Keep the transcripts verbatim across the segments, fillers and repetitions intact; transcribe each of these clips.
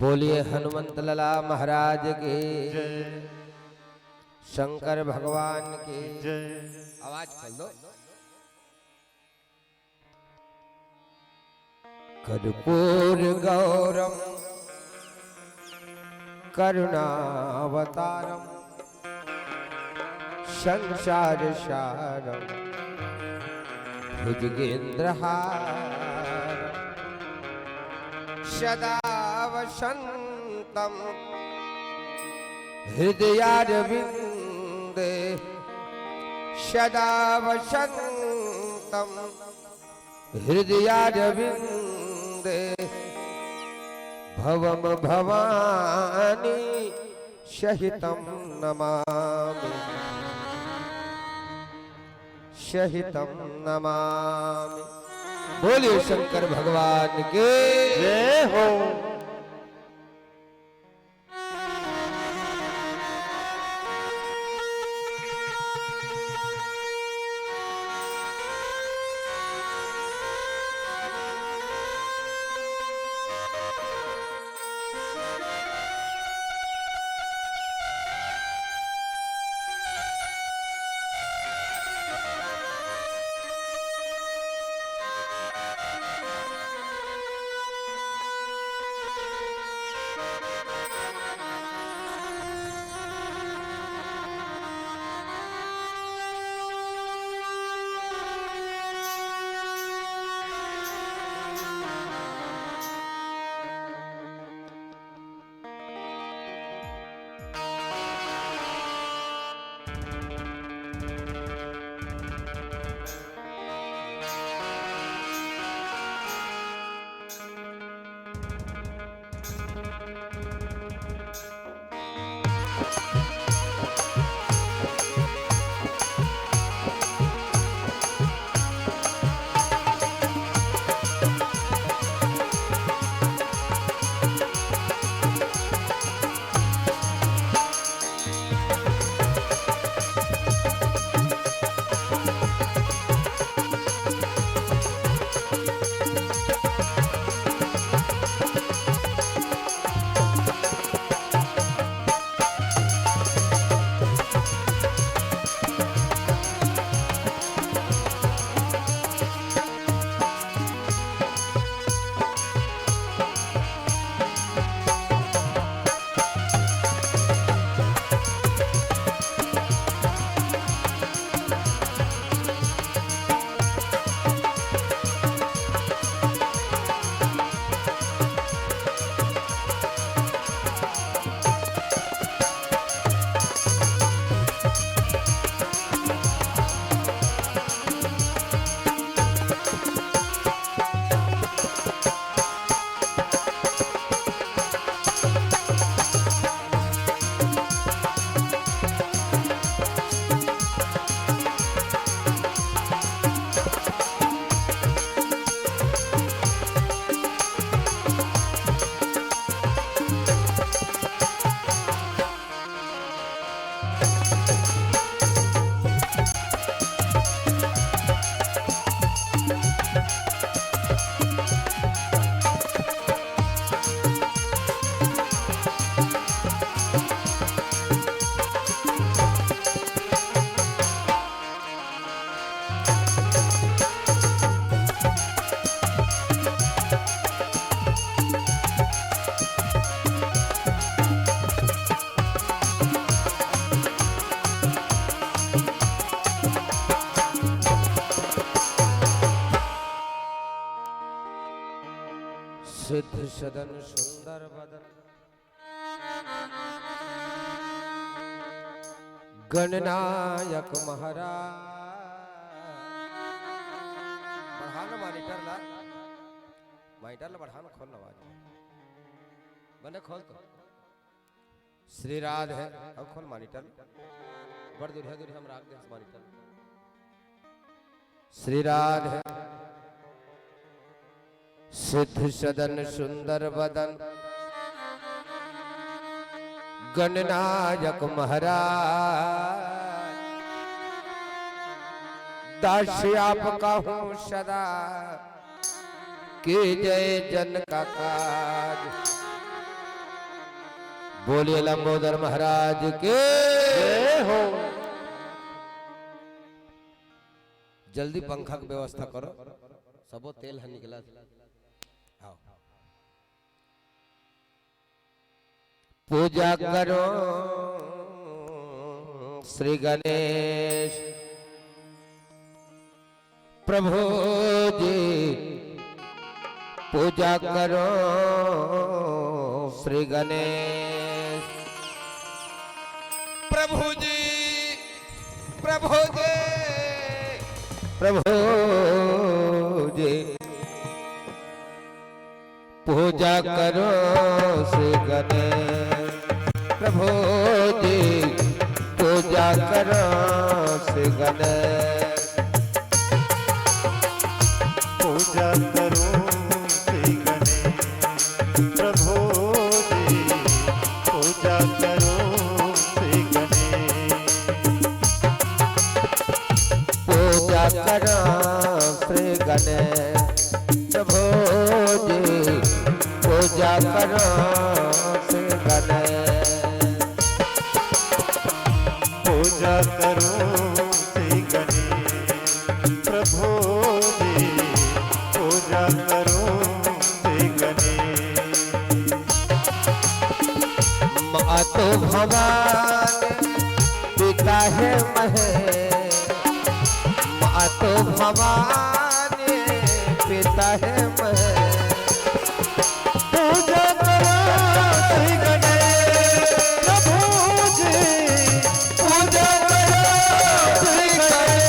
बोलिए हनुमंत लाला महाराज की, जय। शंकर भगवान की जय। आवाज खोल दो। कर्पूर गौरम करुणावतारम संसार सारम भुजगेंद्रहारम सदा वसंतम हृदयारविंदे सदा वसंतम हृदयारविंदे भवम भवानी सहितं नमामि, सहितं नमामि। बोलिए शंकर भगवान की जय हो। सिद्ध सदन सुंदर बदन गणनायक महाराज। बढ़ा ना monitor ला, monitor ला बढ़ा ना, खोल ना आवाज। बने खोल तो। श्री राधे, अब खोल monitor। बड़ दूरिया दूरिया हम राख दे monitor। श्री राधे। सिद्ध सदन सुंदर बदन गणनायक महाराज, दास आपका हूँ सदा, कीजय जन का काज। बोलिए लंबोदर महाराज के। जय हो। जल्दी पंखा के व्यवस्था करो, सबो तेल ह निकला। आओ। पूजा करो श्री गणेश प्रभु जी, पूजा करो श्री गणेश प्रभु जी, प्रभु जी, प्रभु जी। पूजा करो श्री गणेश प्रभु जी, पूजा करो श्री गणेश। पूजा करो श्री गणेश प्रभु जी, पूजा करो श्री गणेश। पूजा करो श्री गणेश प्रभु जी, पूजा करो श्री गणेश। पूजा करो श्री गणेश प्रभु जी, पूजा करो श्री गणेश। मातु भवानी पिता हे महेश, मातु भवानी पिता हे महेश। पूजा करो श्री गणेश प्रभु जी, पूजा करो श्री गणेश।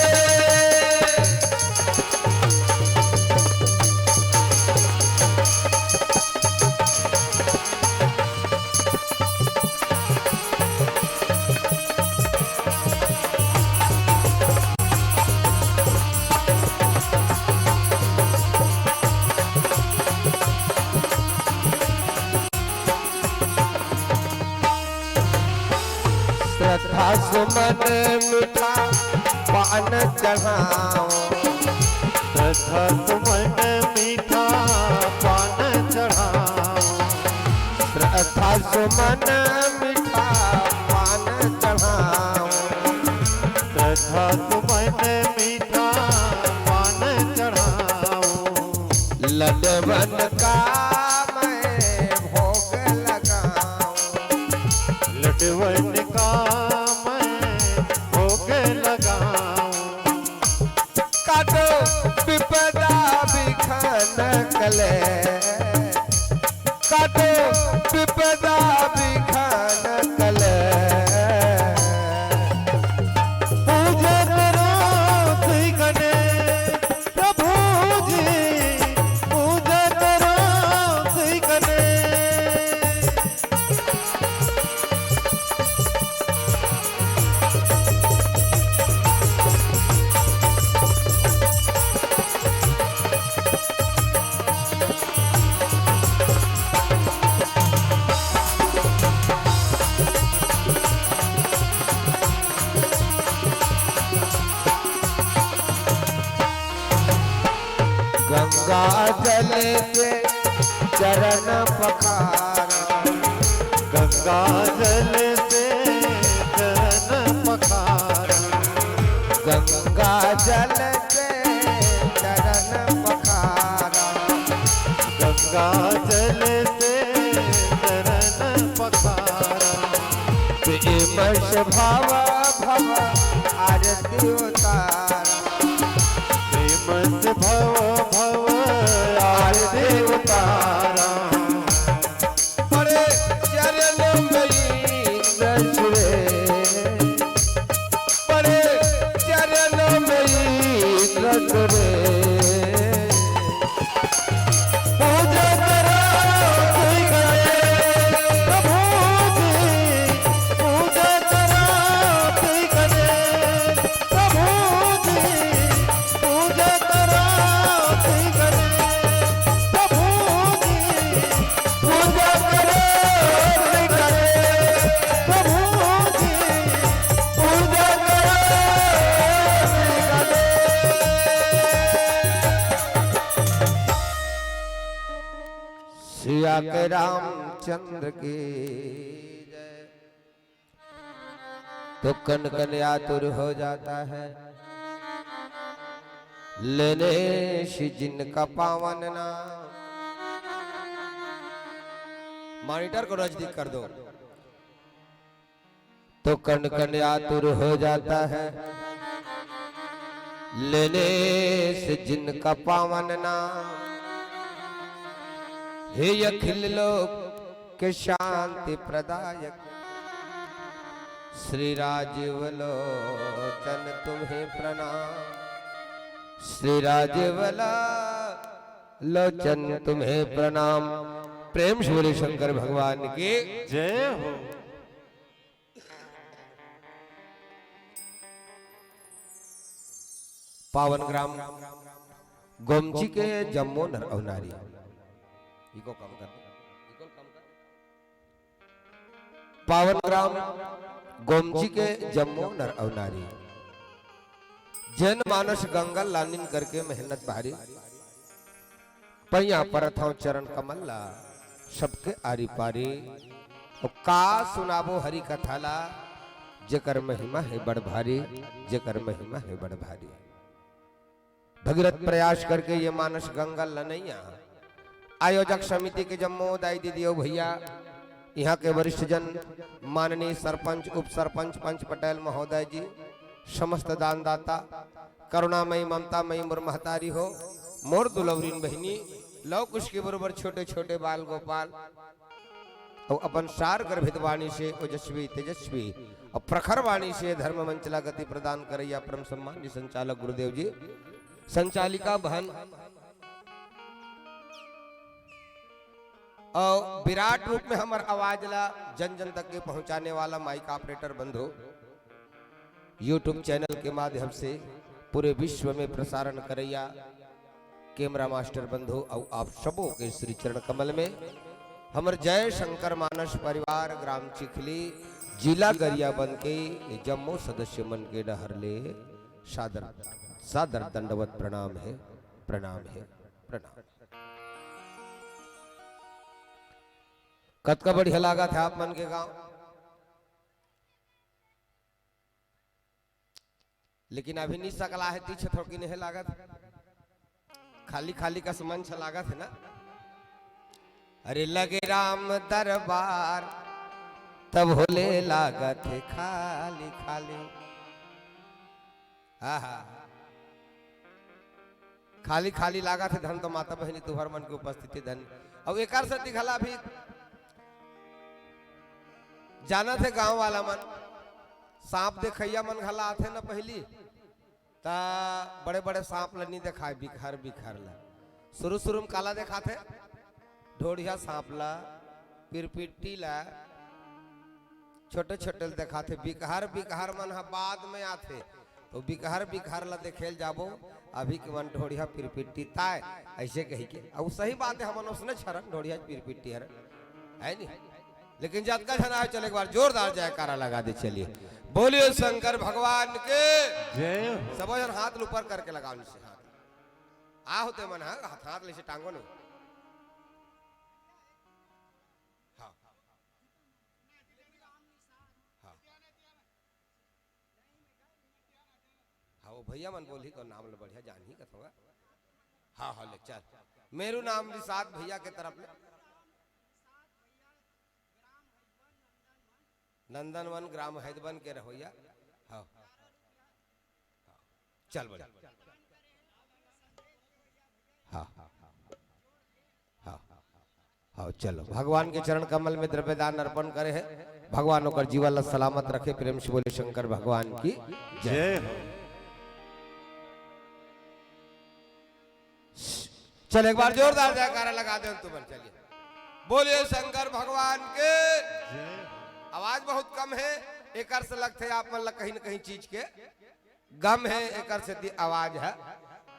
श्रद्धा सुमन मीठा पान चढ़ाओ। श्रद्धा सुमन मीठा पान चढ़ाओ। श्रद्धा सुमन मीठा पान चढ़ाओ। श्रद्धा सुमन मीठा पान चढ़ाओ। लड्डवन का मैं भोग लगाऊं। लड्डवन का मैं भोग लगाऊं। काटो विपदा विघ्न कले, काटो विपदा विघ्न कले। पूजा करो श्री गणेश प्रभु जी, पूजा करो श्री गणेश। गंगा जल से चरण पखारा। गंगा जल से चरण पखारा। गंगा जल से चरण पखारा। गंगा जल से चरण पखारा। प्रेम से भव भव आरती उतारा। प्रेम से भव भव आरती उतारा। पड़े चरण में ईश रख रे, पड़े चरण में ईश रख रे। पूजा करो श्री गणेश प्रभु जी, पूजा करो श्री गणेश प्रभु जी, पूजा करो श्री गणेश प्रभु जी, पूजा करो श्री गणेश प्रभु जी, पूजा करो श्री गणेश। सिया के रामचंद्र की तो कण कण आतुर हो जाता है, लेने से जिनका पावन नाम। मॉनिटर को नजदीक कर दो। तो कण कण आतुर हो जाता है, लेने से जिनका पावन नाम। हे अखिल लोक के शांति प्रदायक, श्री राजीव लोचन तुम्हें प्रणाम, श्री राजीव लोचन तुम्हें प्रणाम। प्रेम से बोले शंकर भगवान की। जय हो। पावन ग्राम गोमची के जम्मो नर अउ नारी। इको कम कर, इको कम कर। पावन ग्राम गोमची के जम्मो नर अउ नारी, जनमानस गंगा लानिन करके मेहनत भारी। पैया परत हंव चरण कमल ला, सबके आरी पारी। अउ का सुनाबो हरि कथा ला, जेकर महिमा हे बड़ भारी, जेकर महिमा हे बड़ भारी। भगीरथ प्रयास करके ये मानस गंगा लनैया, आयोजक समिति के जम्मो दाई दीदी अउ भैया, इहाँ के वरिष्ठ जन, माननीय सरपंच, उप सरपंच, पंच पटेल महोदय जी, समस्त दानदाता, करुणामयी ममतामयी मोर महतारी हो, मोर दुलौरिन बहिनी, लव कुश के बरोबर छोटे छोटे बाल गोपाल, अउ अपन सार गर्भित वाणी से ओजस्वी तेजस्वी अउ प्रखर वाणी से धर्म मंच ला गति प्रदान करैया परम सम्मान्य संचालक गुरुदेव जी, संचालिका बहन, अउ विराट रूप में हमर आवाज ला जन जन तक के पहुंचाने वाला माइक ऑपरेटर बंधु, YouTube चैनल के माध्यम से पूरे विश्व में प्रसारण करैया कैमरा मास्टर बंधु अउ आप सबो के श्री चरण कमल में हमर जय शंकर मानस परिवार, ग्राम चिखली, जिला गरियाबंद के ये जम्मो सदस्य मन के डहर ले सादर, सादर दंडवत प्रणाम हे, प्रणाम हे, प्रणाम। कतका बढ़िया लागत हे आप मन के गांव। लेकिन अभी नी सकला हे, तीछ थोड़की नहीं लागत, खाली खाली कस मंच लागत हे ना। अरे लगे राम दरबार तब होले लागत हे खाली खाली। आहा, खाली खाली लागत हे धन तो माता बहिनी तुहर मन के उपस्थिति धन। अउ एकर सेती घला भी जानत हे गांव वाला मन, सांप देखैया मन घला आथे न पहिली, त बड़े बड़े सांप ल नी देखाय, बिकहर बिकहर ल। शुरू शुरू में काला देखाथे? ढोढ़िया सांप ल, पिरपिट्टी ल, छोटे छोटे ल देखाथे। बिकहर बिकहर मन ह बाद में आथे, तो बिकहर बिकहर ल देखे ल जाबो। अभी के मन ढोढ़िया पिरपिट्टी ताय, ऐसे कही के। अउ सही बात हे, हमन उसने छरन ढोढ़िया पिरपिट्टी हर, है नी? लेकिन जतका झन आए, चल एक बार जोरदार जयकारा लगा दे। चलिए, बोलिए शंकर भगवान के। जय हो। सबो झन हाथ ल ऊपर करके लगाओ नीचे हाथ। आ होते मन, हाँ, हाथ, हाथ ले से टांगो नहीं। हाँ। हाँ। हाँ, वो भैया मन बोलही को नाम ल बढ़िया जानही कथों। हाँ, हाँ, ले चल। मेरू नाम निषाद भैया के तरफ ले। नंदनवन ग्राम हैदबन के रहोइया। हाँ। हाँ। चल बढ़िया। हाँ। हाँ। हाँ, चलो, भगवान के चरण कमल में द्रव्य दान अर्पण करे हे। भगवान ओकर जीवन ला सलामत रखे। प्रेम से बोले शंकर भगवान की जय। जय हो। चल, एक बार जोरदार जयकारा लगा दे तुमन। चलिए, बोलिए शंकर भगवान के। जय हो। आवाज बहुत कम हे, एकर से लगथे आप मन ला कहीं न कहीं चीज के गम हे, एकर सेती आवाज ह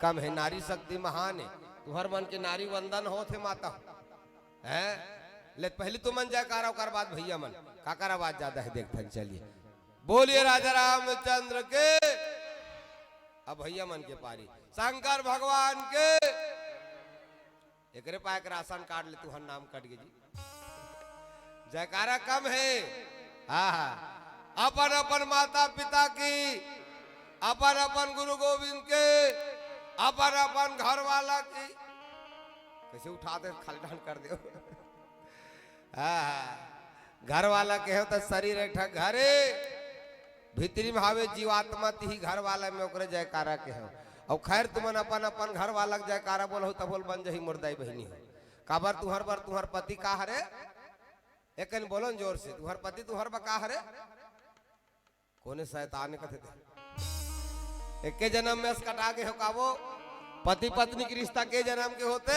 कम हे। नारी शक्ति महान हे, तुहर मन के नारी वंदन होत हे माता। हैं? ले पहली तुमन जयकारा, ओकर बाद भैया मन। काकर आवाज ज्यादा हे देखथन। चलिए, बोलिए राजा रामचंद्र के। अब भैया मन के पारी, शंकर भगवान के। एकरे पाए के राशन कार्ड ले तुहर नाम कट गे जी। जयकारा कम हे। हाँ, हाँ। अपन अपन माता पिता की, अपन अपन गुरु गोविंद के, अपन अपन घर वाला की। कैसे उठा दे, खाली डांड कर दे। हाँ, घर वाला के हो तो शरीर एक ठा घरे, भीतरी में हावे जीवात्मा, तिही घर वाला में ओकरे जयकारा के हो। और खैर, तुमन अपन अपन घर वाला के जयकारा बोलहु, तब बोल बन जही मोर दाई बहिनी हो। काबर तुहर बर तुहर पति का हरे? एक कन बोलो न जोर से, तुहर पति तुहर बर का हरे? कोने शैतान कथे ते? एके जन्म में अस कटा के हो काबो? पति पत्नी के रिश्ता के जन्म के होते?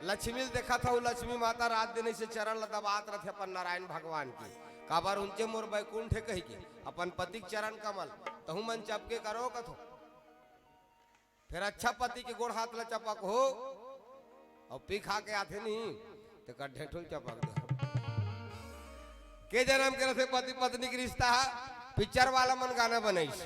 लक्ष्मी ल देखत हव, लक्ष्मी माता रात दिन ऐसे चरण ल दबात रथे अपन नारायण भगवान की। काबर उनचे मोर बैकुंठ हे कहि के, अपन पति के चरण कमल, तहु मन चपके करो कथो। फिर अच्छा पति के गोड़ हाथ ल चपक हो, और पी खा के आथे नहीं, तो कड्ढे ठुल चपक दो। के जन्म के रथे पति पत्नी के रिश्ता, पिक्चर वाला मन गाना बनाइस।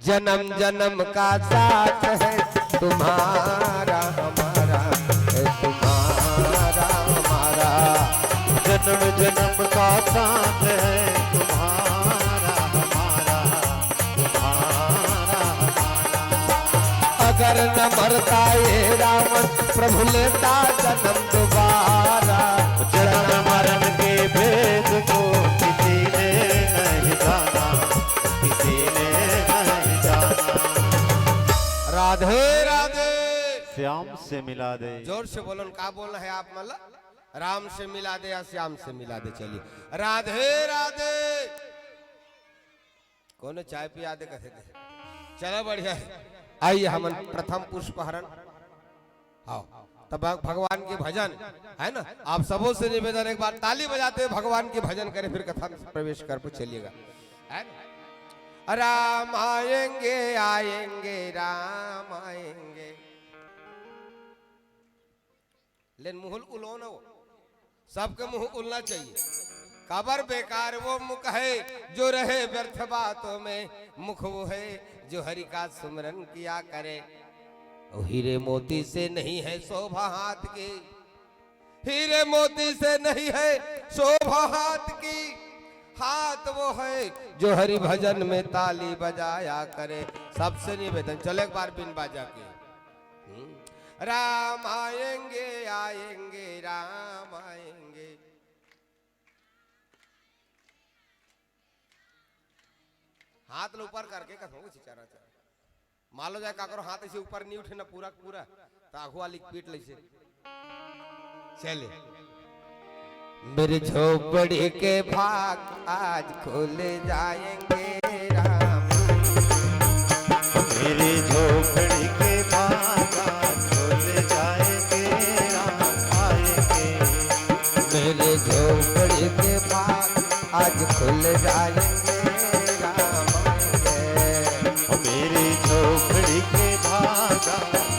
जन्म जन्म का साथ है तुम्हारा हमारा, है तुम्हारा हमारा। जन्म जन्म का साथ है तुम्हारा हमारा, तुम्हारा हमारा। अगर न मरता ये रावण, प्रभु लेता जन्म दोबारा। जन्म मरण के भेद को किसी ने नहीं जाना, किसी ने नहीं जाना। राधे राधे। श्याम से मिला दे। जोर से बोलन, का बोलना है आप मतलब? राम से मिला दे या श्याम से मिला दे। चलिए, राधे राधे। कोनो चाय पिया दे कथे दे। चला, बढ़िया है। आइए, हमन प्रथम पुष्प हरण। हाँ, तब भगवान के भजन है ना, आप सबों से निवेदन, एक बार ताली बजाते हुए भगवान के भजन करें, फिर कथा में प्रवेश कर पर चलिएगा, है ना? राम आएंगे, आएंगे, राम आएंगे। लेन मुहुल उलो न हो, सबके मुंह उलना चाहिए। काबर बेकार वो मुख है जो रहे व्यर्थ बातों में, मुख वो है जो हरि का सुमरन किया करे। ओ हीरे मोती से नहीं है शोभा हाथ की, हीरे मोती से नहीं है शोभा हाथ की, हाथ वो है जो हरि भजन में ताली बजाया करे। सबसे निवेदन, चलो एक बार बिन बाजा के। हम्म। राम आएंगे, आएंगे, राम आएंगे। हाथ ल ऊपर करके कथो, चिचारा चारा। मान लो जाए काकरो हाथ ऐसे ऊपर नहीं उठे ना पूरा पूरा, तो आगू वाली पीट ले से। चले। मेरे झोपड़ी के भाग आज खुल जाएंगे राम। मेरे झोपड़ी के भाग आज खुल जाएंगे राम आएंगे। मेरे झोपड़ी के भाग आज खुल जाएंगे राम आएंगे। मेरे झोपड़ी के भाग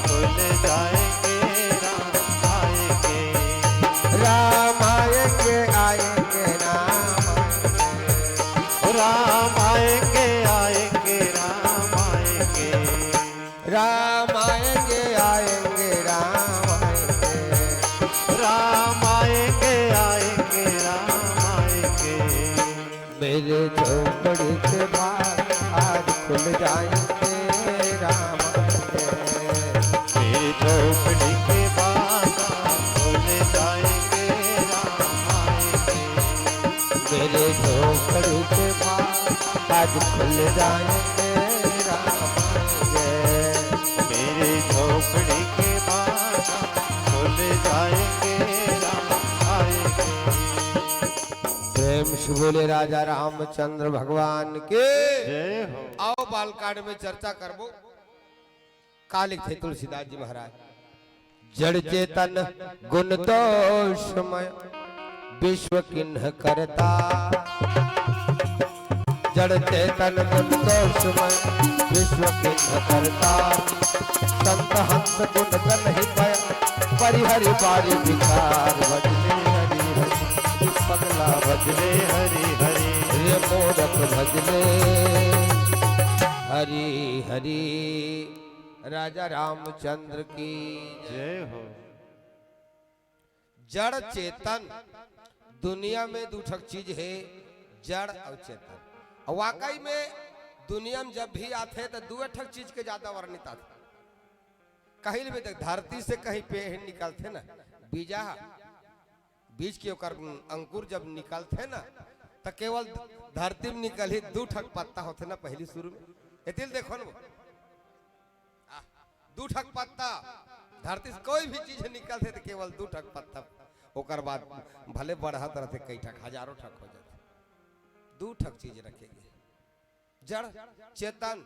खुल जाएंगे राम आएंगे। राम आएंगे, आएंगे, राम आएंगे। राम आएंगे, आएंगे, राम आएंगे। राम आएंगे, आएंगे, राम आएंगे। राम आएंगे, आएंगे, राम आएंगे। मेरे झोपड़ी के भाग आज खुल जाएंगे राम आएंगे। मेरे झोपड़ी के भाग आज खुल जाएंगे राम आएंगे। मेरे झोपड़ी के भाग आज खुल जाएंगे राम आएंगे। मेरे झोपड़ी के भाग आज खुल जाएंगे राम आएंगे। प्रेम से बोले राजा रामचंद्र भगवान के। जय हो। आओ बालकांड में चर्चा करबो। का लिखथे तुलसीदास जी महाराज? जड़ चेतन गुण दोषमय विश्व किन्ह करता। जड़ चेतन गुण दोषमय विश्व किन्ह करता। संत हंस गुण गण ही पय परिहरि बारि विचार। भजले हरि हरि पगला भजले हरि हरि। ये मूरख भजले हरि हरि। राजा रामचंद्र की जय हो। जड़ चेतन, दुनिया में दू ठक चीज हे, जड़ अउ चेतन। अउ वाकई में दुनिया में जब भी आथे त दुए ठक चीज के ज्यादा वर्णित आथे। कहीं भी देख, धरती से कहीं पेड़ निकलथे ना, बीजा ह, बीज के ओकर अंकुर जब निकलथे ना, त केवल धरती में निकलही दू ठक पत्ता होथे ना पहली शुरू में। एतिल देखो ना, आ, दू ठक पत्ता, धरती से कोई भी चीज निकलथे त केवल दू ठक पत्ता, ओकर बाद भले बढ़त रहथे, कई ठक, हजारों ठक हो जाथे, दू ठक चीज रखे गे। जड़, चेतन,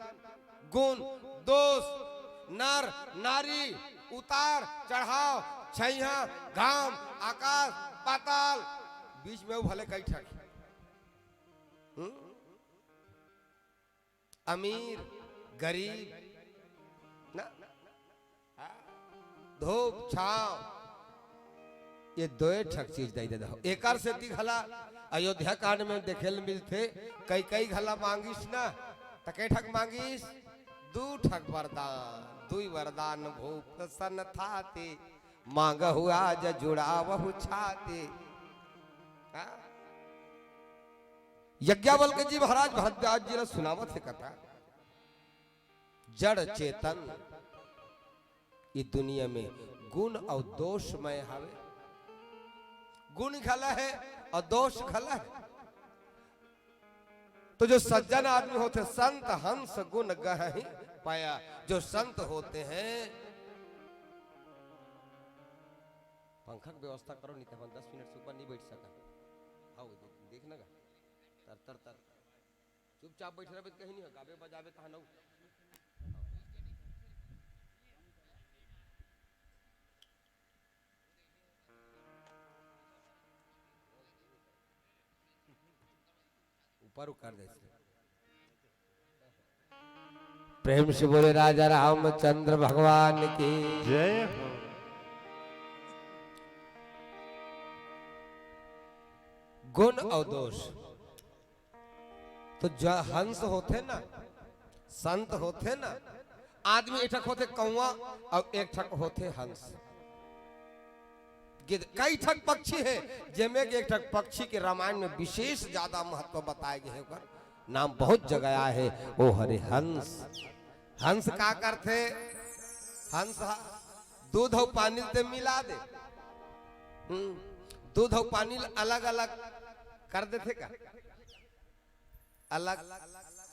गुण, दोष, नर, नारी, उतार, चढ़ाव, छैया, घाम, आकाश, पाताल, बीच में वो भले कई ठक। हम्म? अमीर, गरीब, ना? हाँ? धूप, छांव, ये दोए ठक चीज दई दे दहो। एकर सेती घला अयोध्या कांड में देखे ल मिलथे, कई कई घला मांगिस ना, त के ठक मांगिस? दू ठक वरदान, दुई वरदान भूप सन थाते, मांगहु आज जुड़ावहु छाते। हाँ? यज्ञावल्क्य जी महाराज भरद्वाज जी ला सुनावत हे कथा। जड़ चेतन ये दुनिया में गुण अउ दोषमय हवे। गुण घला हे अउ दोष घला हे। तो जो सज्जन आदमी होथे, संत हंस गुण गहहि पाया, जो संत होते हैं, पंखा के व्यवस्था करो, नहीं तो हम दस मिनट से ऊपर नहीं बैठ सका। हाँ, वो देख, देख ना गा, तर, तर, तर। चुपचाप बैठ रहे, कहीं नहीं हो, गावे बजावे तहाँ ना हो। ऊपर उकर देथे। प्रेम से बोले राजा रामचंद्र भगवान की। जय हो। गुण अउ दोष। तो जो हंस होथे ना, संत होथे ना, आदमी एक ठक होथे कौवा अउ एक ठक होथे हंस। गिद्ध, कई ठक पक्षी हे, जेमे के एक ठक पक्षी के रामायण में विशेष ज्यादा महत्व बताए गे हे, ओकर नाम बहुत जगह आए हे, वो हरे हंस। हंस का करथे? हंस ह दूध अउ पानी ते मिला दे। हम्म, दूध अउ पानी ल अलग-अलग कर देथे का? अलग।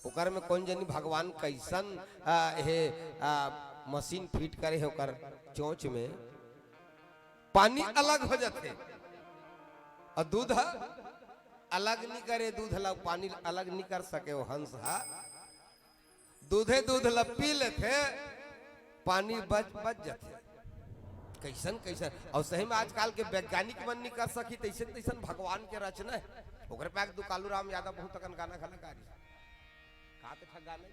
ओकर में कोन जनी भगवान कइसन, आ, हे, आ, मशीन फिट करे हे ओकर चोंच में, पानी अलग हो जाथे अउ दूध ह अलग नी करे, दूध ला पानी अलग नी कर सके। वो हंस ह दूधे दूध ला पी लेथे, पानी बच, बच जाथे। कइसन, कइसन? अउ सही में आजकल के वैज्ञानिक मन नी कर सकी, तइसन, तइसन भगवान के रचना हे। ओकरे पास दुकालू राम यादव बहुत अकन गाना घला गा रहिस। का ते ठक गाना?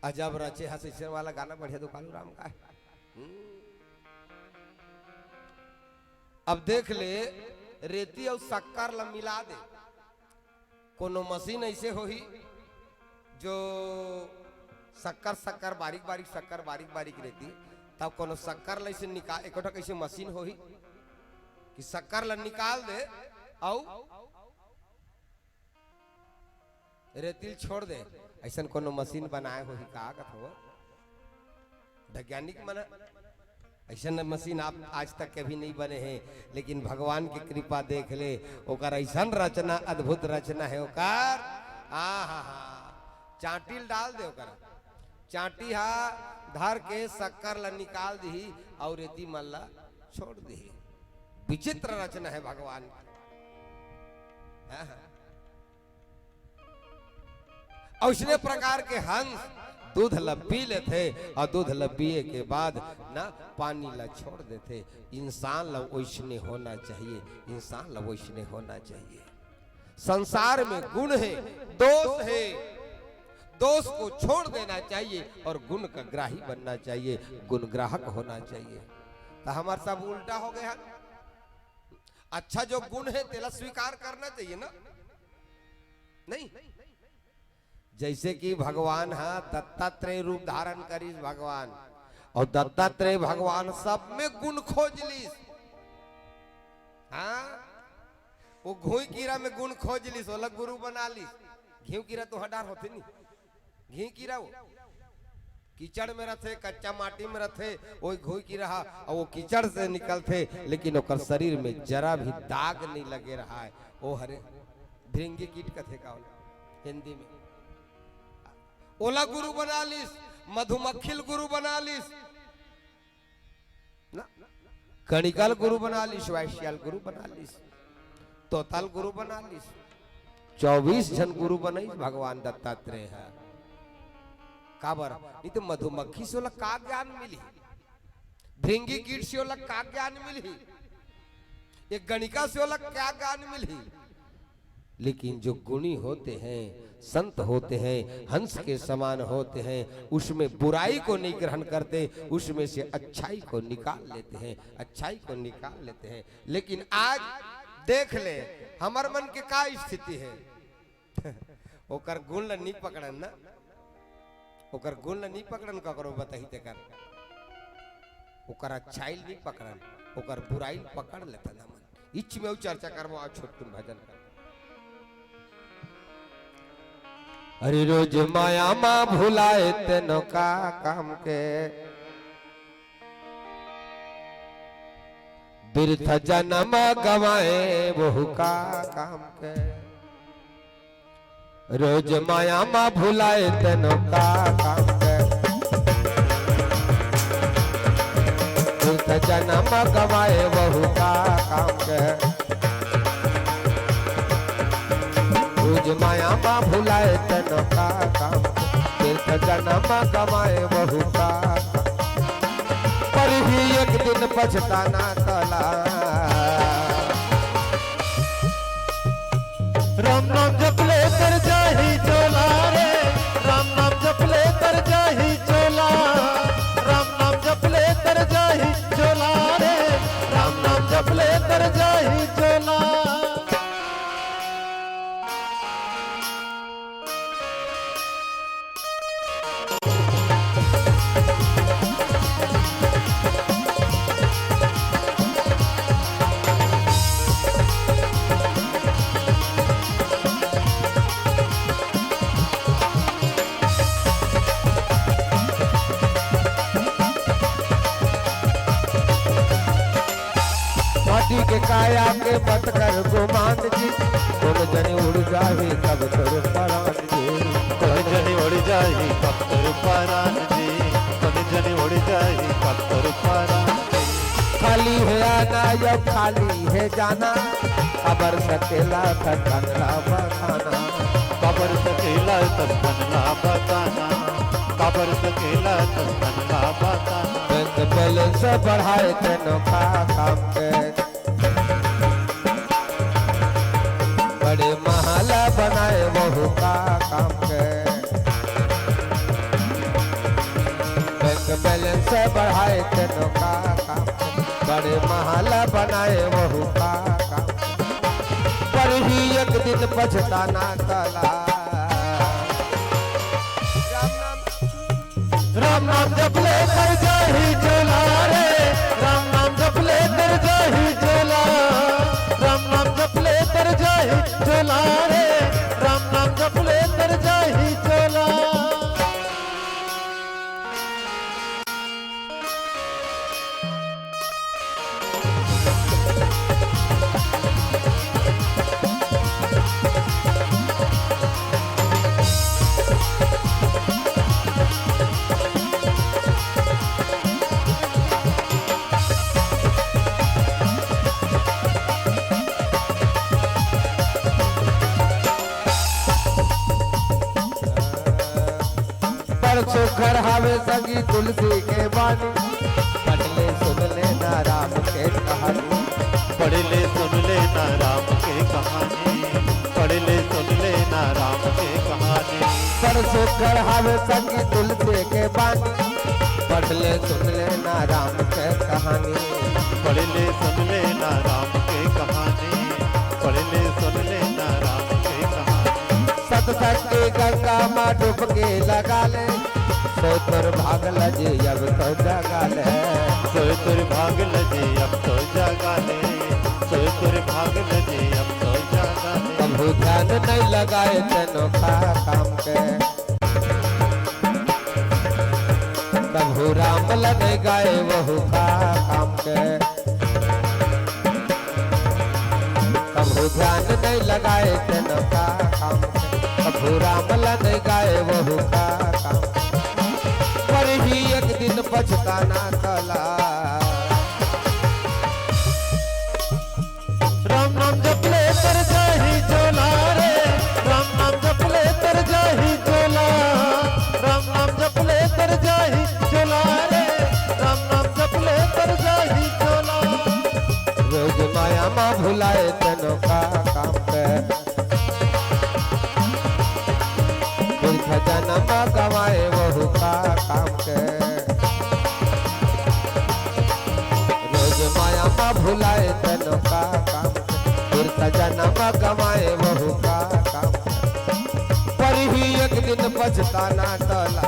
अजब रचे हस अइसन वाला गाना बढ़िया दुकालू राम का हे। हम्म। अब देख ले, रेती अउ शक्कर ला मिला दे, कोनो मशीन अइसे होही जो शक्कर, शक्कर बारीक बारीक, शक्कर बारीक बारीक रेती, तब कोनो शक्कर ला अइसे निकाल, एको ठक अइसे मशीन होही कि शक्कर ला निकाल दे अउ रेती ल छोड़ दे, अइसन कोनो मशीन बनाए होही का कथो? वैज्ञानिक मन ह, अइसन मशीन आप आज तक कभी नहीं बने हे, लेकिन भगवान की कृपा देख ले, ओकर अइसन रचना, अद्भुत रचना हे ओकर। आ हा हा, चांटी ल डाल दे ओकर, चांटी हा धर के शक्कर ला निकाल दिही अउ रेती मन ला छोड़ दिही। विचित्र रचना हे भगवान की। हाँ, हाँ। अउ अइसने प्रकार के हंस दूध ल पी लेथे अउ दूध ल पिए के बाद ना पानी ल छोड़ देथे। इंसान ल वइसने होना चाहिए, इंसान ल वइसने होना चाहिए। संसार में गुण हे, दोष हे, दोष को छोड़ देना चाहिए और गुण का ग्राही बनना चाहिए, गुण ग्राहक होना चाहिए। त हमर सब उल्टा हो गे हे। अच्छा जो गुण हे तेला स्वीकार करना चाहिए ना, नहीं? जइसे कि भगवान ह दत्तात्रेय रूप धारण करिस भगवान, अउ दत्तात्रेय भगवान सब में गुण खोज लिस। हाँ, वो घुई कीरा में गुण खोज लिस, ओला गुरु बना लिस। घिव कीरा तो हडार होथे नी, घी कीरा वो कीचड़ में रथे, कच्चा माटी में रथे, वो घुई कीरा हा, अउ वो कीचड़ से निकलथे, लेकिन ओकर शरीर में जरा भी दाग नहीं लगे रहा है। वो हरे भृंगी कीट कथे का होला हिंदी में। ओला गुरु बना लिस, मधुमक्खी ल गुरु बना लिस ना, कणिका ल गुरु बना लिस, वैश्या ल गुरु बना लिस, तोता ल गुरु बना लिस, चौबीस झन गुरु बनइस भगवान दत्तात्रेय ह। काबर? नहीं तो मधुमक्खी से ओला का ज्ञान मिलही? भृंगी कीट से ओला का ज्ञान मिलही? एक गणिका से ओला क्या ज्ञान मिलही? लेकिन जो गुणी होते हैं, संत होते हैं, हंस के समान होते हैं, उसमें बुराई को नहीं ग्रहण करते, उसमें से अच्छाई को निकाल लेते हैं, अच्छाई को निकाल लेते हैं। लेकिन आज देख ले, हमर मन के का स्थिति है। ओकर गुण ल नी पकड़न ना, ओकर गुण ल नी पकड़न, ककरो बताही तेकर, ओकर अच्छाई ल नी पकड़न, ओकर बुराई ल पकड़ लेथन हमन। इच में अउ चर्चा करबो, आज छोटकुन भजन कर। अरे रोज माया मा भुलाए तेनो का काम के, बिरथा जनम गवाए वहू का काम के। रोज माया मा भुलाए तेनो का काम के, बिरथा जनम गवाए वहू का काम के। रोज माया मा भुलाए तेनो का काम के, बिरथा जनम गवाए वहू का काम। पर ही एक दिन पछताना तोला। राम नाम जप ले तर जाही चोला रे, राम नाम जप ले तर जाही चोला, राम नाम जप ले तर जाही चोला रे, राम नाम जप ले तर जाही चोला। माटी के काया के मत कर गुमान जी, कोनो जनी उड़ जाही तब तोर परान जी। कोनो जनी उड़ जाही तब तोर परान जी, कोनो जनी उड़ जाही तब तोर परान जी। खाली है आना या खाली है जाना, काबर सकेला धड़कन ला बताना। काबर सकेला धड़कन ला बताना, काबर सकेला धड़कन ला बताना। बैंक बैलेंस बढ़ाए तेनो का काम के, बड़े महल बनाए वहू का काम के। बैंक बैलेंस बढ़ाए तेनो का काम के, बड़े महल बनाए वहू का काम के। पर ही एक दिन पछताना तोला। राम नाम जप ले तर जाही चोला रे, राम नाम जप ले तर जाही चोला, राम नाम जप ले तर जाही चोला रे, राम नाम जप ले तर जाही चोला। बड़ सुघर हावे संगी तुलसी के बानी, पढ़ ले सुन लेना राम के कहानी। पढ़ ले सुन लेना राम के कहानी, पढ़ ले सुन लेना राम के कहानी। बड़ सुघर हावे संगी तुलसी के बानी, पढ़ ले सुन लेना राम के कहानी। पढ़ ले सुन लेना राम के कहानी, पढ़ ले सुन लेना राम के कहानी। सतसंग के गंगा मा डुबकी लगा ले, सोय तोर भाग ल जी अब तो जगा ले। सोय तोर भाग ल जी अब तो जगा ले, सोय ध्यान नहीं लगाए तेनो का काम के, कभू राम ल नहीं गाए वहू का काम के। कभू ध्यान नहीं लगाए तेनो का काम के, कभू राम ल नहीं गाए वहू का काम। पर ही एक दिन पछताना तला। राम नाम जपले तर जाही चोला रे, राम नाम जपले तर जाही चोला, राम नाम जपले तर जाही चोला रे, राम नाम जपले तर जाही चोला। रोज माया मा भुलाए तेनो का काम के, फिर खजाना मा गवाए वहू का काम के। रोज माया मा भुलाए तेनो का काम के, फिर खजाना मा गवाए वहू का काम के। पर ही एक दिन पछताना तला।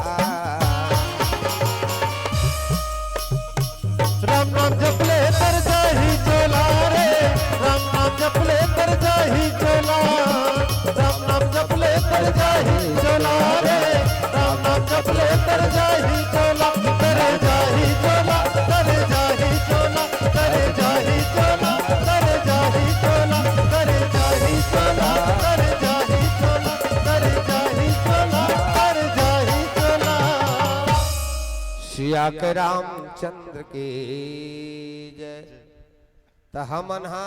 राम नाम जपले तर जाही चोला रे, राम नाम जपले तर जाही चोला, राम नाम जपले तर जाही चोला रे, राम नाम जपले तर जाही चोला, तर जाही चोला, तर जाही चोला, तर जाही चोला, तर जाही चोला, तर जाही चोला, तर जाही चोला, तर जाही चोला, तर जाही चोला। सिया के रामचंद्र की जय। त हमन हा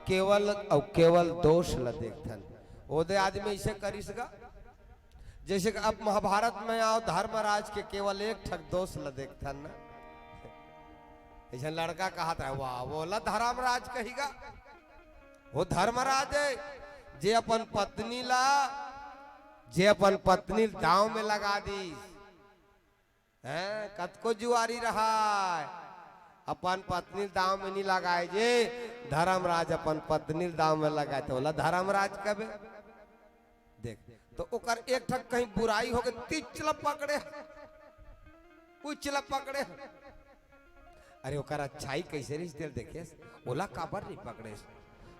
केवल अउ केवल दोष ल देखथन। ओदे आदमी ऐसे करिस गा, जैसे कि अब महाभारत में आओ, धर्मराज के केवल एक ठक दोष ल देखथन ना। ऐसे लड़का कहत रहे, "वाह, वो ला धर्मराज कही गा।" वो धर्मराज है, जे अपन पत्नी ला, जे अपन पत्नी दांव में लगा दी। हैं, कतको जुआरी रहाय, अपन पत्नी दांव में नहीं लगाए जे, धर्मराज अपन पत्नी दांव में लगाए, त ओला धर्मराज कबे। देख, तो ओकर एक ठक कहीं बुराई होगे, तिच ल पकड़े, उच ल पकड़े। अरे, ओकर अच्छाई कैसे रिहिस तेला देखेस, ओला काबर नहीं पकड़ेस?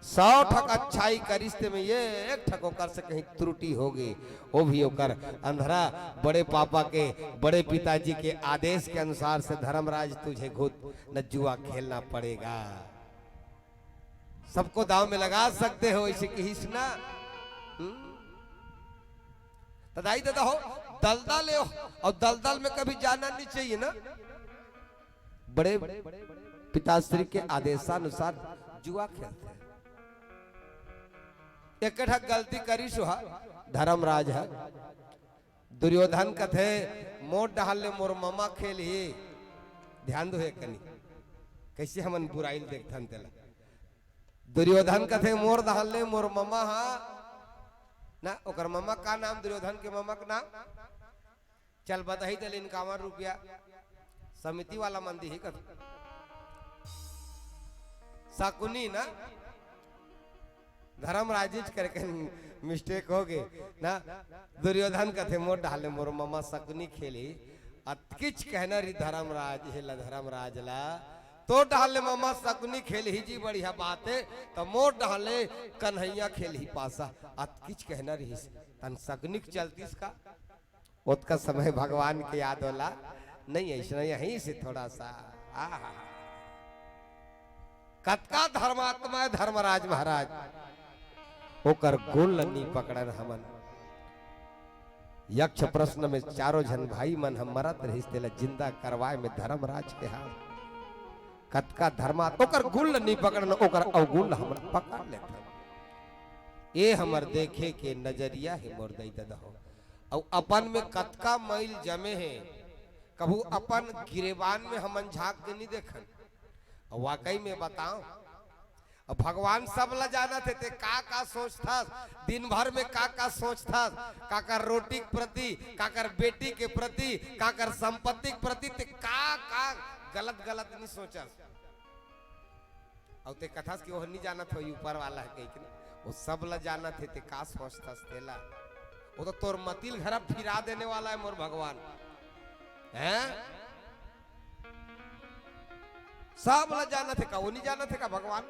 सौ ठक अच्छाई करिस ते में ये एक ठक ओकर से कहीं त्रुटि होगे, वो भी ओकर अंधरा बड़े पापा के, बड़े पिताजी के आदेश के अनुसार से, "धर्मराज, तुझे खुद न जुआ खेलना पड़ेगा, सबको दांव में लगा सकते हो," ऐसे कहिस ना। हम्म? त दाई ददा हो, दलदल ए हो, अउ दलदल में कभी जाना नहीं चाहिए ना। बड़े पिताश्री के आदेशानुसार जुआ खेलथे। एक ठा गलती करिस हा धर्मराज ह। दुर्योधन कथे, "मोर डहर ले मोर ममा खेलही।" ध्यान दो हे कनी, कैसे हमन बुराई ल देखथन तेला। दुर्योधन कथे, "मोर डहर ले मोर ममा हा ना।" ओकर ममा का नाम? दुर्योधन के ममा के नाम? चल बताही तेला इनकावन रुपया, समिति वाला मन दिही कथे। शकुनी ना, धर्मराज जी करके mistake होगे ना। दुर्योधन कथे, "मोर डहर ले मोर ममा शकुनी खेलही।" अतकिच कहना रही धर्मराज, हे ला धर्मराज ला, "तोर डहर ले ममा शकुनी खेलही जी, बढ़िया बात हे, त मोर डहर ले कन्हैया खेलही पासा।" अतकिच कहना रहिस, तन शकुनी के चलतिस का? ओतका समय भगवान के याद वाला नहीं, ऐसना यहीं से थोड़ा सा। आहा। कतका धर्मात्मा हे धर्मराज महाराज, ओकर गुण ल नी पकड़न हमन। यक्ष प्रश्न में चारों झन भाई मन ह मरत रहिस, तेला जिंदा करवाए में धर्मराज के हाथ। कतका धर्मात्मा, ओकर गुण ल नी पकड़न, ओकर अवगुण ल हमन पकड़ लेथन। ए हमर देखे के नजरिया हे मोर दई ददा हो। अउ अपन में कतका मइल जमे हे, कभू अपन गिरेबान में हमन झांक के नहीं देखन। अउ वाकई में बताओ, अब भगवान सब ला जानत हे, ते का का सोचथस, दिन भर में का का सोचथस, काकर रोटी के प्रति, काकर बेटी के प्रति, काकर संपत्ति के प्रति, ते का का गलत गलत नहीं सोचस। अउ ते कथस कि ओह नी जानत होही ऊपर वाला हे कहिके। वो सब ला जानत हे, ते का सोचथस तेला? वो तो तोर मतिल घरा फिरा देने वाला हे मोर भगवान। हैं? सब ला जानत हे का? वो नी जानत हे का भगवान?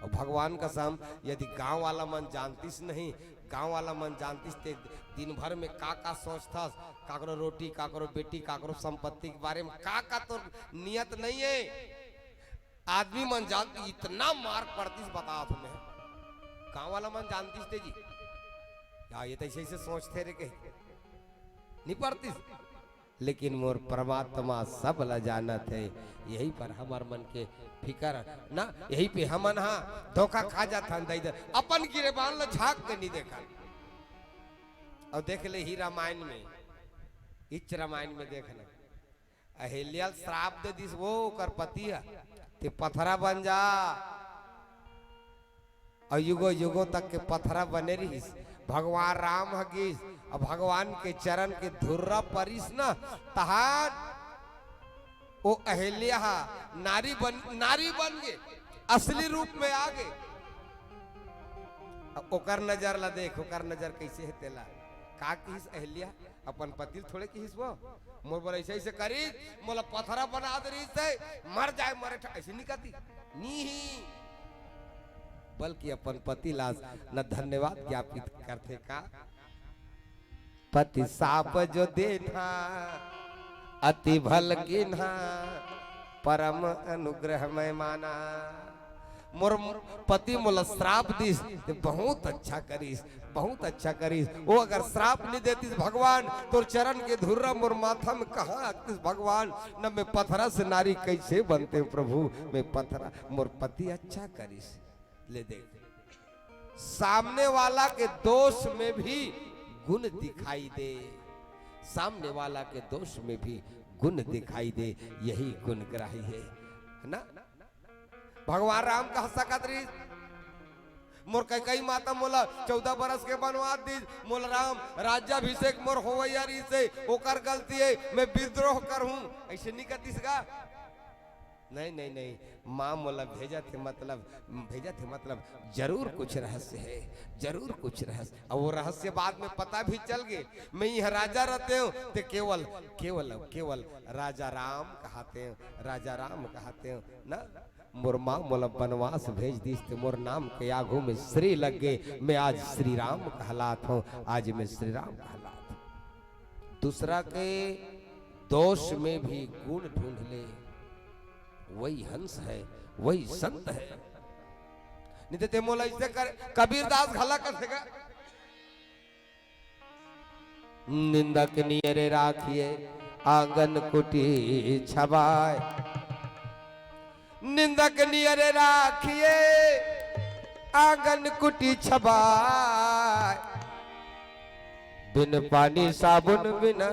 अउ भगवान कसम, यदि गांव वाला मन जानतिस नहीं, गांव वाला मन जानतिस ते दिन भर में का का सोचथस, काकरो रोटी, काकरो बेटी, काकरो संपत्ति के बारे में का का तो नियत नहीं है। आदमी मन जानतिस, इतना मार पड़तिस, बता तुम्हें। गांव वाला मन जानतिस ते जी, या ये तो ऐसे ऐसे सोचते रे कहीं, नहीं पड़तिस। लेकिन मोर परमात्मा सब ला जानत है। यही पर हमर मन के फिकर ना, यही पे हमन हा धोखा खा जाथन। दई दे अपन गिरेबान ला झांक के नहीं देखन। अउ देख ले ही रामायण में, इच रामायण में देखना, अहिल्या ल श्राप दे दिस वो ओकर पति ह, ते पथरा बन जा। अउ युगो युगो तक के पथरा बने रहिस। भगवान राम ह गिस, अउ भगवान के चरण के धुर्रा परिस न, तहान ओ अहिल्या ह नारी बन, नारी बन गे, असली रूप में आ गे। अब ओकर नजर ला देख, ओकर नजर कैसे है तेला। का किहिस अहिल्या? अपन पति ल थोड़े किहिस वो, मोर बर ऐसे ऐसे करिस, मोला पथरा बना दे रहिस है, मर जाए मरे ठा-, ऐसे नहीं कहती, नहीं ही। बल्कि अपन पति ला न धन्यवाद ज्ञापित करथे का, पति साप जो देना अति भल कीन्हा, परम अनुग्रह मैं माना। मोर पति मोला श्राप दिस, ते बहुत अच्छा करिस, बहुत अच्छा करिस। वो अगर श्राप नहीं देतिस भगवान, तोर चरण के धुर्रा मोर माथा में कहाँ आतिस भगवान, न मैं पथरा से नारी कैसे बनते प्रभु, मैं पथरा, मोर पति अच्छा करिस। ले देख, सामने वाला के दोष में भी गुण दिखाई दे, सामने वाला के दोष में भी गुण दिखाई दे, यही गुणग्राही है, है ना? भगवान राम कह सकत रहिस, मोर कैकई माता मोला चौदह बरस के बनवास दिस, मोला राम राज्याभिषेक मोर होवैया रहिस हे, ओकर गलती है, मैं विद्रोह करहूं, ऐसे नहीं कहतिस गा। नहीं, नहीं, नहीं, माँ मोला भेजत हे, मतलब, भेजत हे, मतलब, जरूर कुछ रहस्य है, जरूर कुछ रहस्य। अब वो रहस्य बाद में पता भी चल गे। मैं यहाँ राजा रहते हूँ, ते केवल, केवल, केवल राजा राम कहते हूँ, राजा राम कहते हूँ ना। मोर माँ मोला बनवास भेज दिस, ते मोर नाम के आगू में श्री लग गे। मैं आज श्री राम कहलात हूँ, आज मैं श्री राम कहलात हूँ। दूसरा के दोष में भी गुण ढूंढ ले, वही हंस है, वही संत है। नहीं तो ते मोला ऐसे कर, कबीरदास घला कर सका। निंदक नियरे राखिए, आंगन कुटी छबाय। निंदक नियरे राखिए, आंगन कुटी छबाय। बिन पानी साबुन बिना,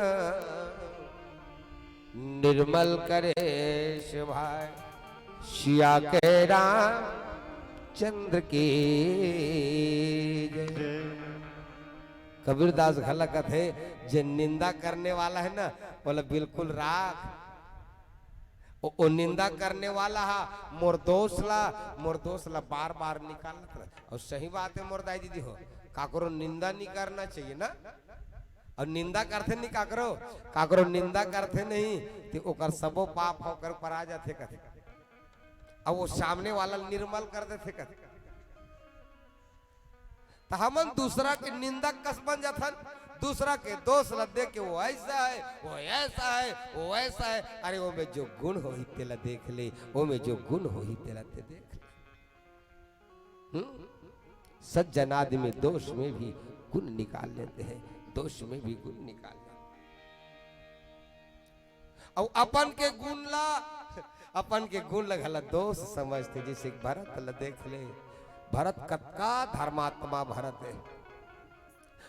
निर्मल करे सुभाय। सिया के रामचंद्र की जय। कबीरदास घला कथे, जे निंदा करने वाला है ना, बोला बिल्कुल राख। ओ, ओ निंदा करने वाला हा, मोर दोष ला, मोर दोष ला बार बार निकालत रह। अउ सही बात है मोर दाई दीदी हो, काकरो निंदा नहीं करना चाहिए ना। अउ निंदा करथे नहीं काकरो, काकरो निंदा करथे नहीं, ते ओकर सबो पाप ओकर पर आ जाथे कथे। अब वो सामने वाला निर्मल कर देथे कथे। त हमन दूसरा के निंदक कस बन जाथन, दूसरा के दोष ला देख के वो ऐसा है, वो ऐसा है, वो वैसा है। अरे, वो में जो गुण होही तेला देख ले, वो में जो गुण होही तेला ते देख ले। हम्म? सज्जन आदमी दोष में भी गुण निकाल लेते हैं, दोष में भी गुण निकाल लेते हैं। अउ अपन के गुण ला, अपन के गुण ला घला दोष समझते। जैसे भरत ला देख ले, भरत कतका धर्मात्मा भरत है।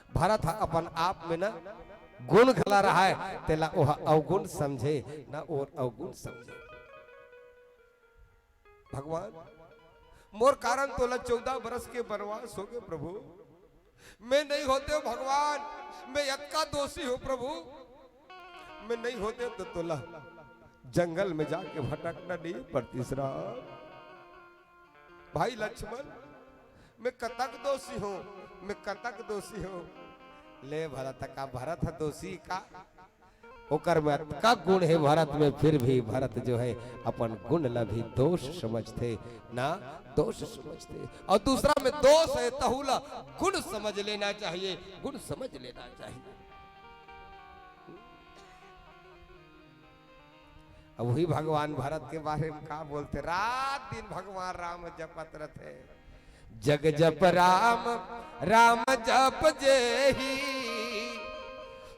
भरत ह अपन आप में ना गुण घला रहा है, तेला ओह अवगुण समझे, ना ओह अवगुण समझे। भगवान, मोर कारण तोला चौदह बरस के बनवास होगे प्रभु। मैं नहीं होते भगवान, मैं अतका दोषी हूँ प्रभु। मैं नहीं होते तो तोला जंगल में जाके भटकना नहीं पड़तिस राम। भाई लक्ष्मण, मैं कतक दोषी हूँ, मैं कतक दोषी हूँ। ले भरत का, भरत ह दोषी का? ओकर में अतका गुण हे भरत में, फिर भी भरत जो हे अपन गुण ला भी दोष समझथे ना, दोष समझथे। अउ दूसरा में दोष हे, तहू ला गुण समझ लेना चाहिए, गुण समझ लेना चाहिए। अब वही भगवान भरत के बारे में का बोलथे, रात दिन भगवान राम जपत रथे। जग जप राम, राम जप जेहि।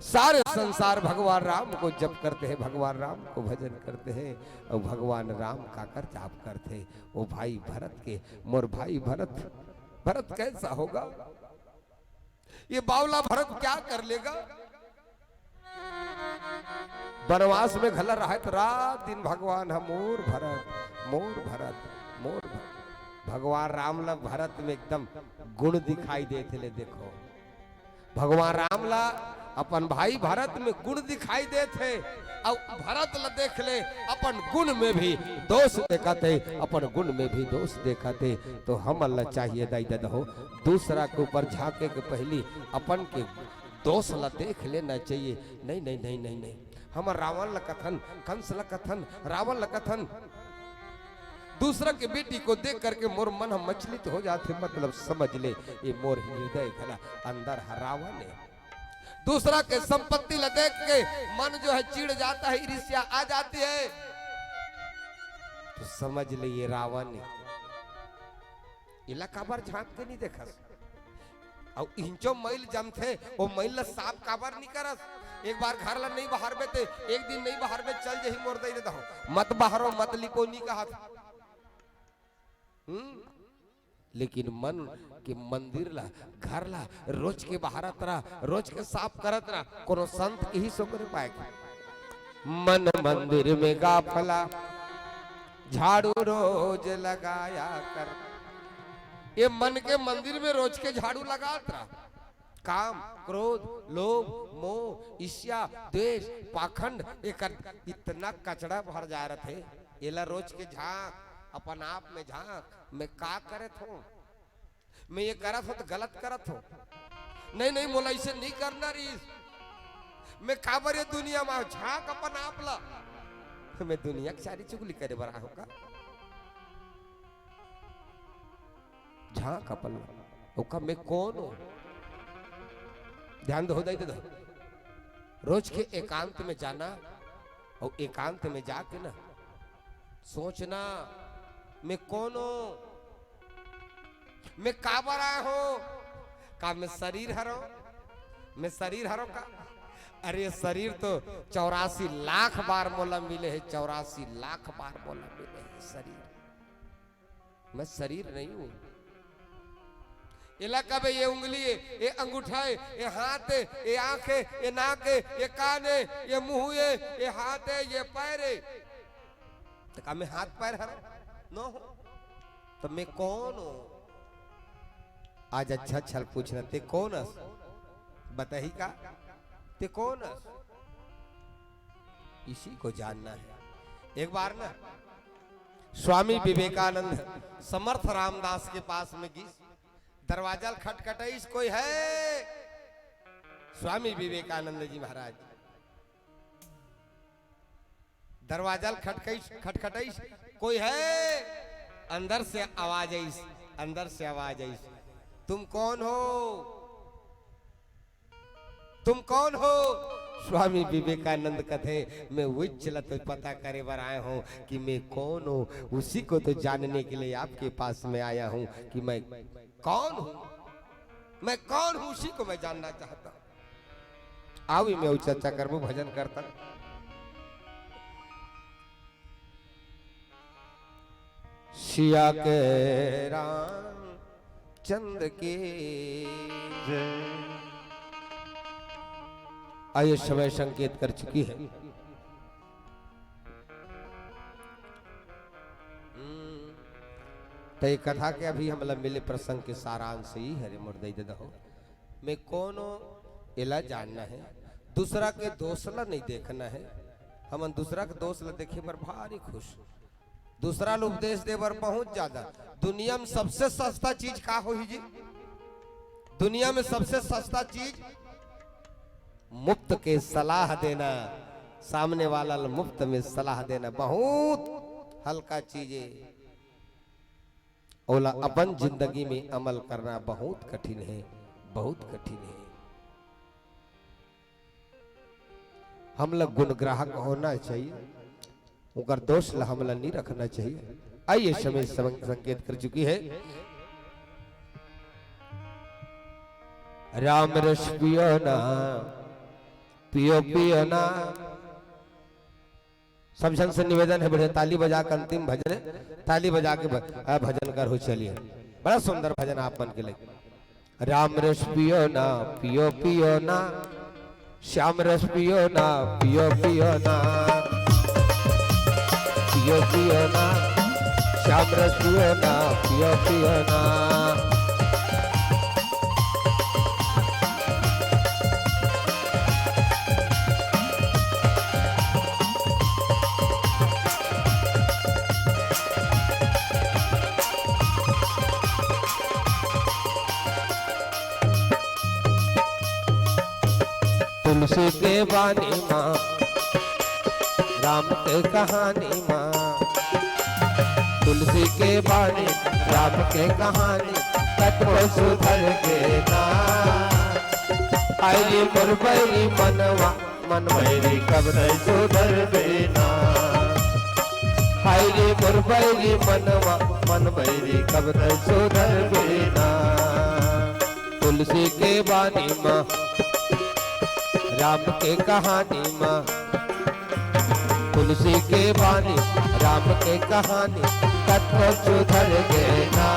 सारे संसार भगवान राम को जप करते हैं, भगवान राम को भजन करते हैं, अउ भगवान राम काकर जाप करथे? ओ भाई भरत के, मोर भाई भरत, भरत कैसा होगा? ये बावला भरत क्या कर लेगा? बनवास में घला रहत रात दिन भगवान ह मोर भरत, मोर भरत, मोर भरत। भगवान राम ला भरत में एकदम गुण दिखाई देथे। ले देखो, भगवान राम ला अपन भाई भरत में गुण दिखाई देथे, अउ भरत ला देख ले, अपन गुण में भी दोष देखथे, अपन गुण में भी दोष देखथे। तो हमन ला चाहिए दाई ददा हो, दूसरा के ऊपर झांके के पहली अपन के दोष ला देख लेना चाहिए। नहीं, नहीं, नहीं, नहीं, नहीं, हमर रावण ला कथन, कंस ला कथन, रावण ला कथन, दूसरा के बेटी को देख करके मोर मन ह मचलित हो जाथे। मतलब समझ ले, ये मोर हृदय घला अंदर ह रावण हे। दूसरा के संपत्ति ला देख के मन जो है चिढ़ जाता है, ईर्ष्या आ जाती है, तो समझ ले ये रावण हे। एला काबर झांक के नहीं देखस? अउ इंचो मइल जमथे, ओ मइल ला साफ काबर नहीं करस? एक बार घर ला नहीं बहारबे ते, एक दिन नहीं बहारबे, चल जही मोर दई दे दहो। मत बहारो, मत लिपो नहीं कहत। हम्म? लेकिन मन के मंदिर ला, घर ला रोज के बहारत रहा, रोज के साफ करत रहा। कोनो संत के ही सोकरे पाए के। मन मंदिर में गाफला, झाड़ू रोज लगाया कर। ये मन के मंदिर में रोज के झाड़ू लगात रहा। काम, क्रोध, लोभ, मोह, ईर्ष्या, द्वेष, पाखंड, एकर इतना कचड़ा भर जाय रथे। एला रोज के झांक, अपन आप में झांक, मैं का करत हूँ? मैं ये करत हूँ तो गलत करत हूँ? नहीं, नहीं, मोला इसे नहीं करना रहीस। मैं काबर ये दुनिया में आऊँ? झांक अपन आप ला। मैं दुनिया के चारी चुगली करे बर आए हूँ का? झांक अपन ला। ओका मैं कौन हूँ? ध्यान दो, दई दे दो। रोज के एकांत में जाना अउ एकांत में जाके ना सोचना, मैं कौन हूँ? मैं काबर आए हूँ? का मैं शरीर हरव? मैं शरीर हरव का? अरे, शरीर तो चौरासी लाख बार मोला मिले हे, चौरासी लाख बार मोला मिले हे शरीर। मैं शरीर नहीं हूँ। एला कबे ये उंगली हे, ये अंगूठा हे, ये हाथ हे, ये आंख हे, ये नाक हे, ये कान हे, ये मुंह हे, ये हाथ हे, ये पैर हे। तो का मैं हाथ पैर हरव? नो हो। तो मैं कौन हूँ? आज अच्छा अच्छा पूछना, ते कौन हस? बताही का? ते कौन हस? इसी को जानना है। एक बार ना स्वामी विवेकानंद समर्थ रामदास के पास में गिस, दरवाजा ल खटखटाइस, कोई है? स्वामी विवेकानंद जी महाराज दरवाजा ल खटखटाइस, खटखटाइस, कोई है? अंदर से आवाज आइस, अंदर से आवाज आइस, तुम कौन हो? तुम कौन हो? स्वामी विवेकानंद कथे, मैं उच्च ल तो पता करे बर आया हूँ कि मैं कौन हूँ, उसी को तो जानने के लिए आपके पास में आया हूँ कि मैं कौन हूँ, मैं कौन हूँ, उसी को मैं जानना चाहता हूँ। आओ, मैं चर्चा करबो, भजन करता। सिया के रामचंद्र की जय। आइए, समय संकेत कर चुकी है। हम्म, तो ये कथा के अभी हमला मिले प्रसंग के सारांश ही हरे, मोर दई दे दहो। मैं कौन हूँ, एला जानना है, दूसरा के दोष ला नहीं देखना है। हमन दूसरा के दोष ला देखे बर भारी खुश, दूसरा ला उपदेश दे बर बहुत ज्यादा। दुनिया में सबसे सस्ता चीज का होही जी? दुनिया में सबसे सस्ता चीज मुफ्त के सलाह देना, सामने वाला ल मुफ्त में सलाह देना बहुत हल्का चीज हे, ओला अपन जिंदगी में अमल करना बहुत कठिन हे, बहुत कठिन हे। हमला गुण ग्राहक होना चाहिए, ओकर दोष ला हमला नहीं रखना चाहिए। आइए, समय संकेत कर चुकी है। राम रस पियो ना, पियो पियो ना। सब झन से निवेदन हे, बढ़िया ताली बजा के अंतिम भजन, ताली बजा के भ-, आ, भजन कर हो। चलिए, बड़ा सुंदर भजन आप मन के लिए। राम रस पियो ना, पियो पियो ना, श्याम रस पियो ना, पियो पियो ना, पियो पियो ना, श्याम रस पियो ना, पियो पियो ना। तुलसी के बानी मा, राम के कहानी मा। तुलसी के बानी, राम के कहानी, कतको सुधर गे ना। आइली मोर बैरी मनवा, मन बैरी कब तै सुधरबे ना। हाय रे मोर बैरी मनवा, मन बैरी कब तै सुधरबे ना। तुलसी के बानी मा, राम के कहानी मा। तुलसी के बानी, राम के कहानी, कतको सुधर गे ना।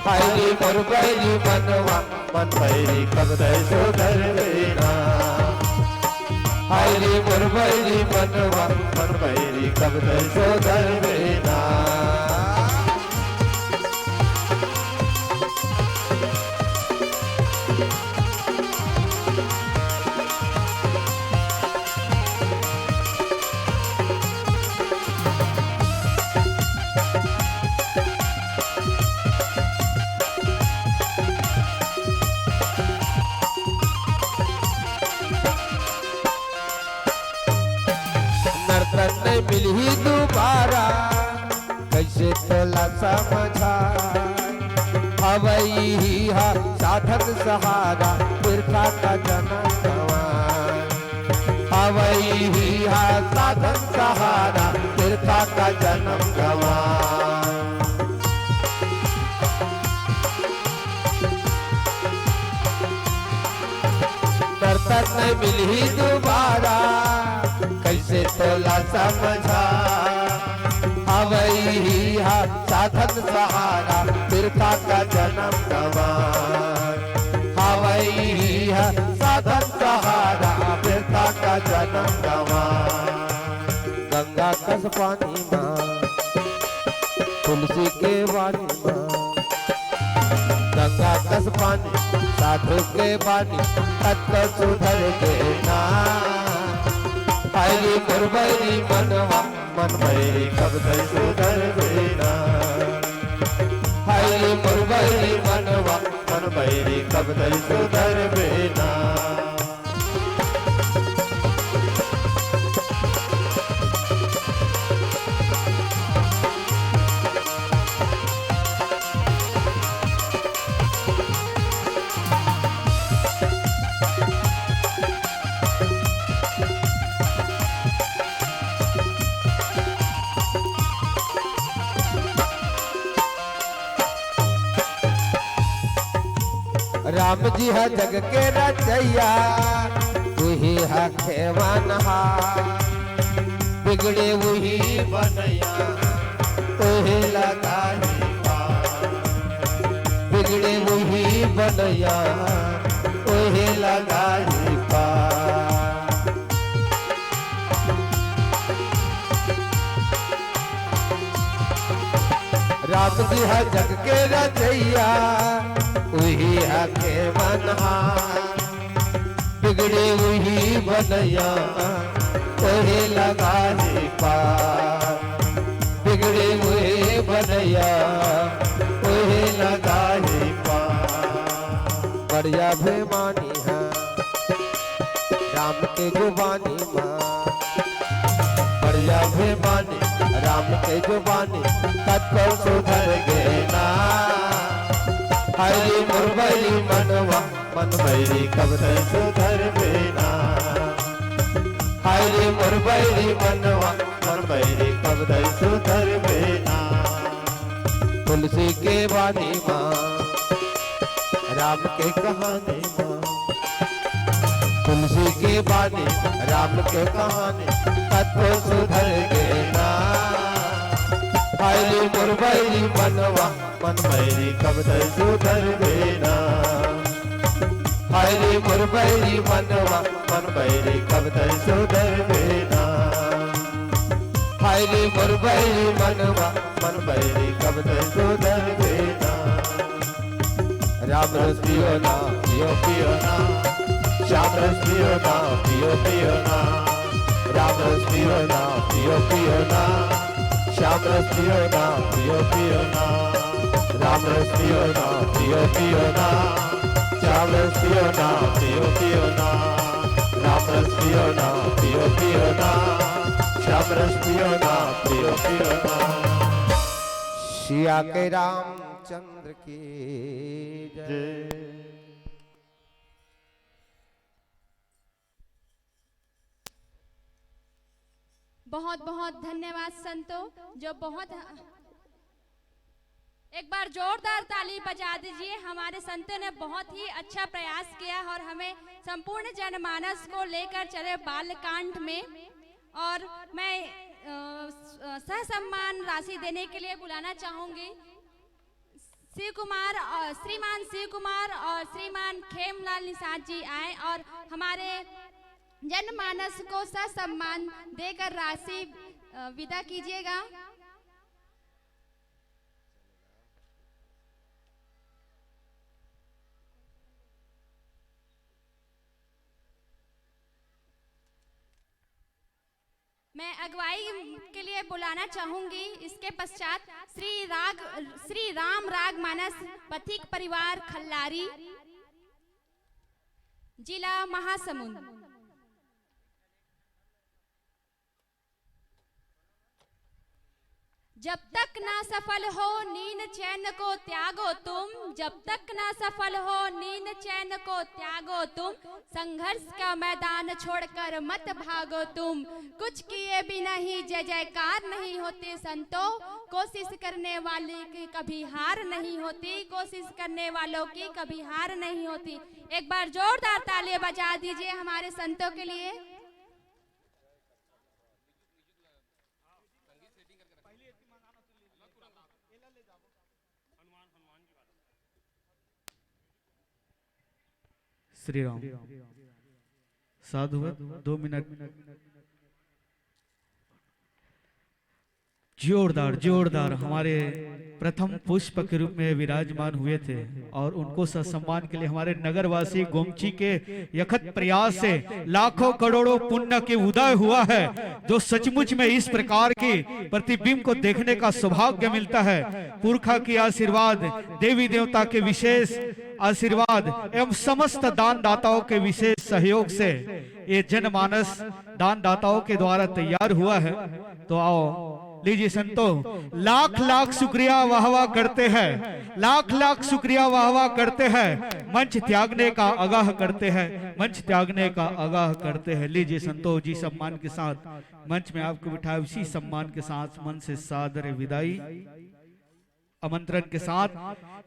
हाय रे मोर बैरी मनवा, मन बैरी कब तै सुधरबे ना। हाय रे मोर बैरी मनवा, मन बैरी कब तै सुधरबे ना। नर्तन नइ मिलही दुबारा, कइसे तोला समझा। हवई ही हा साधन सहारा, बिरथा का जनम गंवाए। हवई ही हा साधन सहारा, बिरथा का जनम गंवाए। नर्तन नइ मिलही दुबारा, कइसे तोला समझा। हवई ही हा साधन सहारा, बिरथा का जनम गंवाए। हवई ही हा साधन सहारा, बिरथा का जनम गंवाए। गंगा कस पानी मा, तुलसी के बानी मा। गंगा कस पानी, साधु के बानी, कतको सुधर गे ना। हाय रे मोर बैरी मनवा, मन बैरी कब तै सुधरबे ना। हाय रे मोर बैरी मनवा, मन बैरी कब तै सुधरबे ना। राम जी ह जग के रचइया, उही ह खेवनहार। बिगड़े उही बनइया, ओहे लगाही पार। बिगड़े उही बनइया, ओहे लगाही पार। राम जी ह जग के रचइया, उही ह खेवनहार। बिगड़े उही बनइया, ओहे लगाही पार। बिगड़े उही बनइया, ओहे लगाही पार। बढ़िया अभिमानी ह। राम के जुबानी मा, बढ़िया बेमानी, राम के जुबानी, कतको सुधर गे ना। हाय रे मोर बैरी मनवा, मन बैरी कब तक सुधरबे ना। हाय रे मोर बैरी मनवा, मन बैरी कब तक सुधरबे ना। तुलसी के बानी मा, राम के कहानी मा, तुलसी के बानी, राम के कहानी, कतको सुधर गे ना। हाय रे मोर बैरी मनवा, मन बैरी कब तक सुधरबे ना। हाय रे मोर बैरी मनवा, मन बैरी कब तक सुधरबे ना। हाय रे मोर बैरी मनवा, मन बैरी कब तक सुधरबे ना। राम रस पियो ना, पियो पियो ना। श्याम रस पियो ना, पियो पियो ना। राम रस पियो ना, पियो पियो ना। श्याम रस पियो ना, पियो पियो ना। राम रस पियो ना, पियो पियो ना। श्याम रस पियो ना, पियो पियो ना। राम रस पियो ना, पियो पियो ना। श्याम रस पियो ना, पियो पियो ना। सिया के रामचंद्र की जय। बहुत बहुत धन्यवाद संतो, जो बहुत, एक बार जोरदार ताली बजा दीजिए। हमारे संतों ने बहुत ही अच्छा प्रयास किया और हमें संपूर्ण जनमानस को लेकर चले बालकांड में। और मैं, अ, स-, अ, सहसम्मान राशि देने के लिए बुलाना चाहूंगी शिव कुमार और श्रीमान शिव कुमार और श्रीमान खेमलाल निषाद जी आए और हमारे जनमानस को ससम्मान देकर राशि, अ, विदा कीजिएगा। मैं अगुवाई के लिए बुलाना चाहूंगी इसके पश्चात श्री राग, श्री राम राग मानस पथिक परिवार खल्लारी, जिला महासमुंद। जब तक ना सफल हो नींद चैन को त्यागो तुम, जब तक ना सफल हो नींद चैन को त्यागो तुम, संघर्ष का मैदान छोड़कर मत भागो तुम। कुछ किए बिना ही जय जयकार नहीं होती संतो, कोशिश करने वाले की कभी हार नहीं होती, कोशिश करने वालों की कभी हार नहीं होती। एक बार जोरदार तालियां बजा दीजिए हमारे संतों के लिए। श्री राम। साधुवत, दो मिनट। जोरदार, जोरदार। हमारे प्रथम पुष्प के रूप में विराजमान हुए थे और उनको ससम्मान के लिए हमारे नगरवासी गोमची के यथक प्रयास से लाखों करोड़ों पुण्य के उदय हुआ है, जो सचमुच में इस प्रकार के प्रतिबिंब को देखने का सौभाग्य मिलता है। पुरखा के आशीर्वाद, देवी देवता के विशेष आशीर्वाद एवं समस्त दान दाताओं के विशेष सहयोग से ये जनमानस दान दाताओं के द्वारा तैयार हुआ है। तो आओ, लीजिए संतो, लाख लाख शुक्रिया वाह वाह करते हैं, लाख लाख शुक्रिया वाह वाह करते हैं, मंच त्यागने का आगाह करते हैं, मंच त्यागने का आगाह करते हैं। लीजिए संतो जी, सम्मान के साथ मंच में आपको बिठाए, उसी सम्मान के साथ मन से सादर विदाई। आमंत्रण के साथ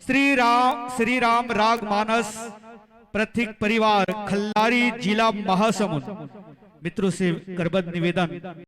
श्री राम, श्री राम राग मानस पथिक परिवार खल्लारी, जिला महासमुंद। मित्रों से करबद्ध निवेदन,